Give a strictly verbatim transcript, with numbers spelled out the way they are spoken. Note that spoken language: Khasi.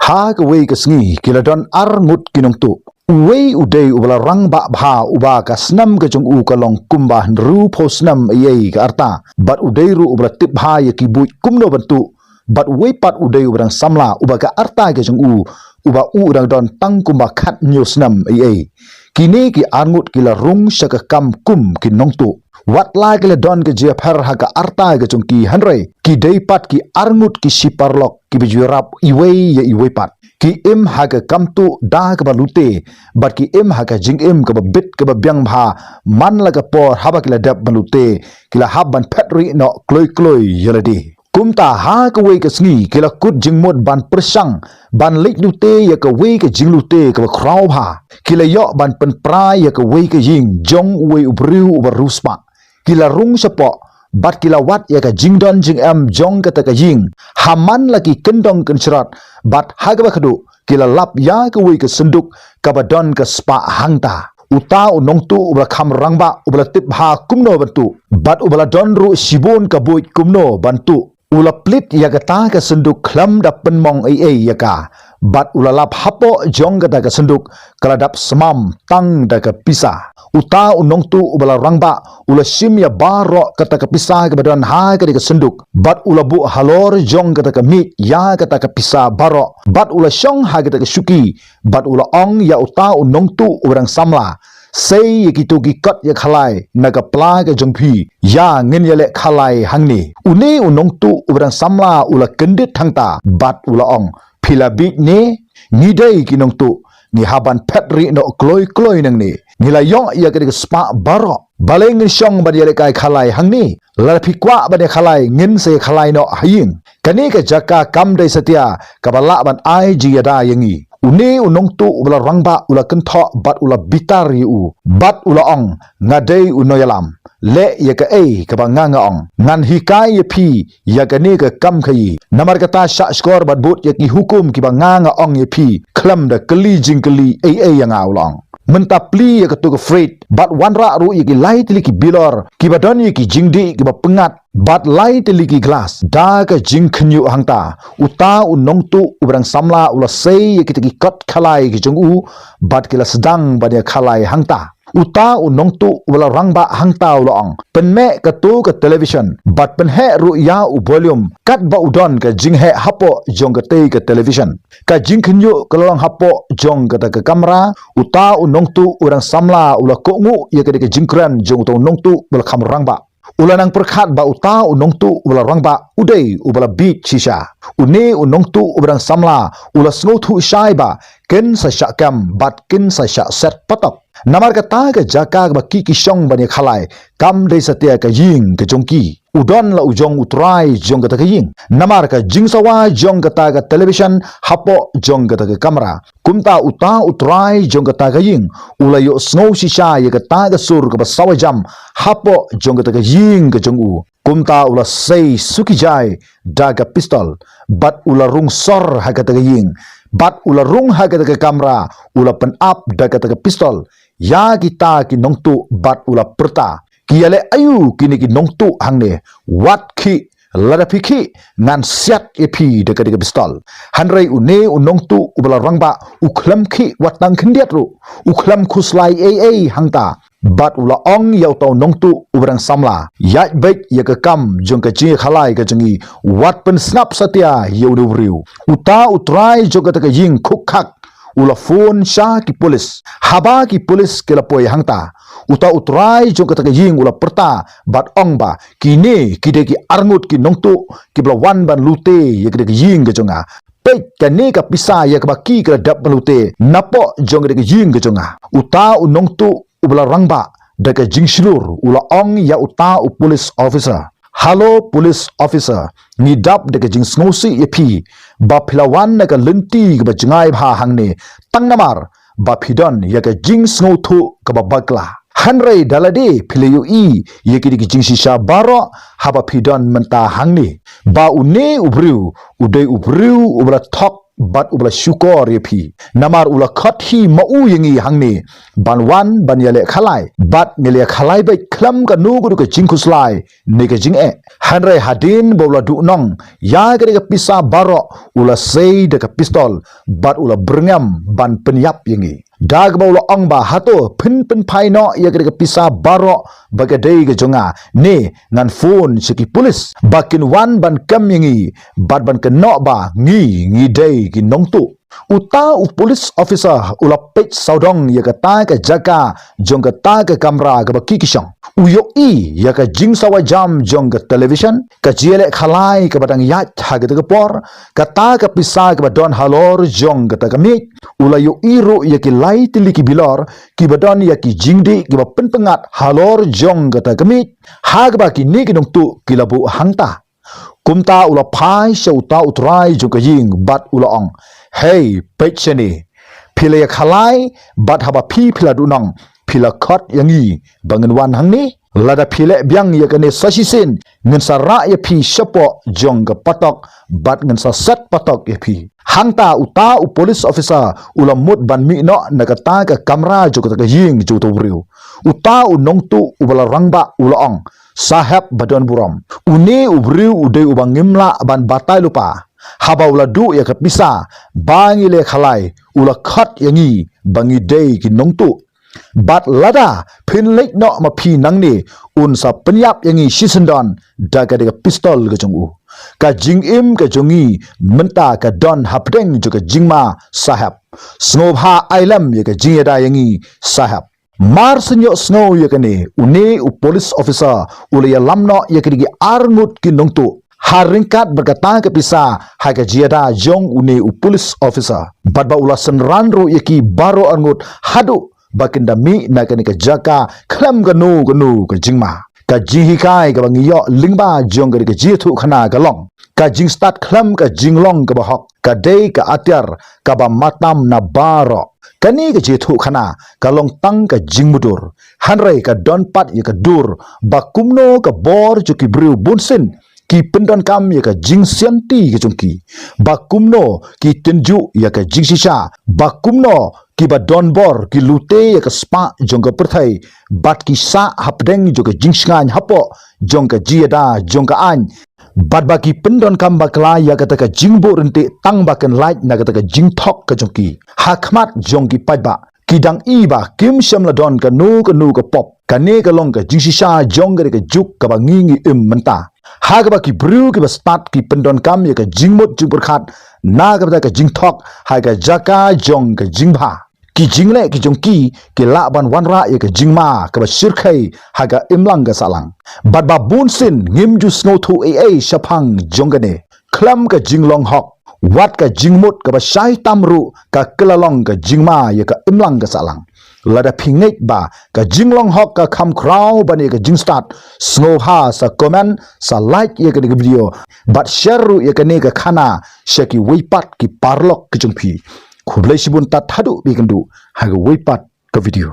Ha kawei ka sngi ki la don ar ngut ki nongtuh. Uwei u dei uba la rangbah bha, uba ka snem ka jong u ka long kumba hynriewphew snem ei ei ka rta. Bad u dei ruh uba la tip bha ïa ki buit kumno ban tuh. Bad uwei pat u dei uba dang samla, uba ka rta ka jong u, uba u dang don tang kumba khathynñiew snem ei ei. Kine ki ar ngut ki la rung sha ka kam kum ki nongtuh. Wat la ki la don ka jingïapher ha ka rta ka jong ki, hynrei ki dei pat ki ar ngut ki shiparalok kiba ju ïarap iwei ïa iwei pat. Ki im ha ka kam tuh da kaba lute, bad ki im ha ka jingim kaba bit kaba biang bha. Man la ka por haba ki la dep ban lute, ki la hap ban phet rieh noh kloi kloi ïa lade. Kumta ha kawei ka sngi ki la kut jingmut ban pyrshang ban leit lute ïa kawei ka jinglute kaba khraw bha. Ki la ïoh ban pynpra ïa kawei ka ïing jong uwei u briew uba riewspah. Ki la rung shapoh bad ki la wad ïa ka jingdon jingem jong kata ka ïing. Ha man la ki kyndong kynshrot bad ha kaba khadduh ki la lap ïa kawei ka synduk kaba don ka spah hangta. Uta u nongtuh uba la kham rangbah, uba la tip bha kumno ban tuh, bad uba la don ruh shibun ka buit kumno ban tuh, u la plie ïa kata ka synduk khlem da pynmong ei ei ïa ka. Bad u la lap hapoh jong kata ka synduk ka la dap smam tang da ka pisa. Uta u nongtuh uba la rangbah u la shim ïa baroh kata ka pisa kaba don ha kata ka synduk, bad u la buh halor jong kata ka miej ïa kata ka pisa baroh, bad u la shong ha kata ka shuki. Bad u la ong ïa uta u nongtuh uba dang samla, "Sei ïa kito ki kot ïa khalai na ka pla ka jong phi, ïa ngin ïaleh khalai hangne." Une u nongtuh uba dang samla u la kyndit hangta bad u la ong, "Phi la bieit ne? Ngi dei ki nongtuh, ngi hap ban phet rieh noh kloi kloi nangne. Ngi la ïoh ïa kane ka spah baroh. Balei ngin shong ban ïalehkai khalai hangne? Lada phi kwah ban ïa khalai, ngin sa ïa khalai noh ha ïing. Kane ka jaka kam dei satia kaba lah ban ai jingïada ïa ngi." Une u nongtuh uba la rangbah u la kynthoh bad u la bitar ïa u, bad u la ong, "Nga dei u nongïalam. Leh ïa kaei kaba nga nga ong. Ngan hikai ïa phi ïa kane ka kam khaïi. Namar kata shah shkor bad bud ïa ki hukum kiba nga nga ong ïa phi, khlem da kylli jingkylli ei ei ïa nga," u la ong. "Mynta plie ïa kato ka fridge bad wanrah ruh ïa ki lai tylli ki bilor kiba don ïa ki jingdih kiba pyngngad, bad lai tylli ki glass da ka jingkhynñiuh hangta." Uta u nongtuh uba dang samla u la sei ïa kita ki kot khalai ki jong u, bad ki la sdang ban ïa khalai hangta. Uta u nongtuh uba la rangbah hangta u la ong, "Pynmeh kato ka television bad pynheh ruh ïa u volume katba u don ka jingheh hapoh jong katei ka television. Ka jingkhynñiuh ka la long hapoh jong kata ka kamra." Uta u nongtuh uba dang samla u la kohnguh ïa kane ka jingkren jong uta u nongtuh uba la kham rangbah. U la nang pyrkhat ba uta u nongtuh uba la rangbah u dei uba la bieit shisha. Une u nongtuh uba dang samla u la sngewthuh shai ba kin sa shah kem bad kin sa shah set patop. Namar kata ka jaka kaba ki ki shong ban ïa khalai kam dei satia ka ïing ka jong ki. U don la u jong u trai jong kata ka ïing. Namar ka jingsawa jong kata ka television hapoh jong kata ka kamra. Kumta uta u trai jong kata ka ïing u la ïohsngew shisha ïa kata ka sur kaba sawa jam hapoh jong kata ka ïing ka jong u. Kumta u la sei suki jai da ka pistol, bad u la rung sor ha kata ka ïing, bad u la rung ha kata ka kamra, u la pynap da kata ka pistol ïa kita ki nongtuh, bad u la pyrta, "Ki ïaleh aïu kine ki nongtuh hangne? Wat khih, lada phi khih, ngan siat ïa phi da kane ka pistol." Hynrei une u nongtuh uba la rangbah u khlem khih wat tang khyndiat ruh, u khlem khuslai ei ei hangta. Bad u la ong ïa uta u nongtuh uba dang samla, "Ïaid beit ïa ka kam jong ka jingïakhalai ka jong ngi, wat pynsngap satia ïa une u briew." Uta u trai jong kata ka ïing khuk khak u la phone sha ki pulis. Haba ki pulis ki la poi hangta, uta u trai jong kata ka ïing u la pyrta bad ong ba, "Kine ki dei ki arngut ki nongtuh kiba la wan ban lute ïa kata ka ïing ka jong nga. Peit kane ka pisa ïa kaba ki ka la dep ban lute napoh jong kata ka ïing ka jong nga." Uta u nongtuh uba la rangbah da ka jingshlur u la ong ïa uta u police officer, "Hello police officer, ngi dap da ka jingsngewsih ïa phi ba phi la wan na ka lynti kaba jngai bha hangne tang namar ba phi don ïa ka jingsngewthuh kaba bakla. Hynrei da lade phi la ïohi ïa kine ki jingshisha baroh haba phi don mynta hangne, ba une u briew u dei u briew uba la thok bad uba la shukor ïa phi. Namar u la khot hi ma u ïa ngi hangne ban wan ban ïaleh khalai, bad ngi la ïa khalai beit khlem kano kano ka jingkhuslai ne ka jingeh. Hynrei hadien ba u la duhnong ïa kane ka pisa baroh, u la sei da ka pistol bad u la byrngem ban pynïap ïa ngi. Da kaba u la ong ba, hato phin pynphai noh ïa kane ka pisa baroh ba ka dei ka jong nga, ne ngan phone sha ki pulis ba kin wan ban kem ïa ngi bad ban kynnoh ba ngi, ngi dei ki nongtuh. Uta u police officer u la peit sawdong ïa kata ka jaka jong kata ka kamra kaba ki ki shong. U ïohi ïa ka jingsawa jam jong ka television, ka jingïaleh khalai kaba dang ïaid ha kata ka por, kata ka pisa kaba don halor jong kata ka miej. U la ïohi ruh ïa ki lai tylli ki bilor kiba don ïa ki jingdih kiba pynpyngngad halor jong kata ka miej, ha kaba kine ki nongtuh ki la buh hangta. Kumta u la phai sha uta u trai jong ka ïing bad u la ong, "Hei, peit shane. Phi la ïa khalai, bad haba phi, phi la duhnong, phi la khot ïa ngi ba ngin wan hangne. Lada phi leh biang ïa kane sa shisien, ngin sa rah ïa phi shapoh jong ka patok bad ngin sa set patok ïa phi." Hangta uta u police officer u la mut ban mih noh na kata ka kamra jong kata ka ïing jong uta u briew. Uta u nongtuh uba la rangbah u la ong, "Sahep ba don burom, une u briew u dei uba ngim lah ban batai lypa. Haba u la duh ïa ka pisa ba ngi la ïa khalai, u la khot ïa ngi ba ngi dei ki nongtuh. Bad lada phin leit noh ma phi nangne, un sa pynïap ïa ngi shisyndon da ka, da ka pistol ka jong u. Ka jingim ka jong ngi mynta ka don hapdeng jong ka jingma, Sahep. Sngewbha ai lem ïa ka jingïada ïa ngi, Sahep." Mar shen ïohsngew ïa kane, une u police officer u la ïalam noh ïa kine ki arngut ki nongtuh ha ryngkat bad kata ka pisa ha ka jingïada jong une u police officer. Bad ba u la synran ruh ïa ki baroh arngut haduh ba kin da mih na kane ka jaka khlem kano kano ka jingma. Ka jinghikai kaba ngi ïoh lyngba jong kane ka jingïathuhkhana ka long, ka jingstad khlem ka jinglong kaba hok ka dei ka atiar kaba matam na baroh. Kane ka jingïathuhkhana ka long tang ka jingmudui, hynrei ka don pat ïa ka dur ba kumno ka bor jong ki briew bunsien ki pyndonkam ïa ka jingsianti ka jong ki, ba kumno ki tynjuh ïa ka jingshisha, ba kumno kiba don bor ki lute ïa ka spah jong ka pyrthei bad ki sah hapdeng jong ka jingshngaiñ hapoh jong ka jingïada jong ka aiñ, bad ba ki pyndonkam bakla ïa kata ka jingbuh ryntih tang ba kan lait na kata ka jingthok ka jong ki ha khmat jong ki paidbah. Ki dang i ba kim shym la don kano kano ka pop. Kane ka long ka jingshisha jong kane ka juk kaba ngi ngi im mynta, ha kaba ki briew kiba stad ki pyndonkam ïa ka jingmut jingpyrkhat na ka bynta ka jingthok ha ka jaka jong ka jingbha. Ki jingleh ki jong ki ki lah ban wanrah ïa ka jingma kaba shyrkhei ha ka imlang ka sahlang. Bad ba bunsien ngim ju sngewthuh ei ei shaphang jong kane. Khlem ka jinglong hok, wat ka jingmut kaba shai tam ruh ka kylla long ka jingma ïa ka imlang ka sahlang. Lada phi ngeit ba ka jinglong hok ka kham khraw ban ïa ka jingstad, sngewbha sa comment, sa like ïa kane ka video bad share ruh ïa kane ka khana sha kiwei pat ki paralok ki jong phi. Khublei shibun, tad haduh ba ïakynduh ha kawei pat ka video.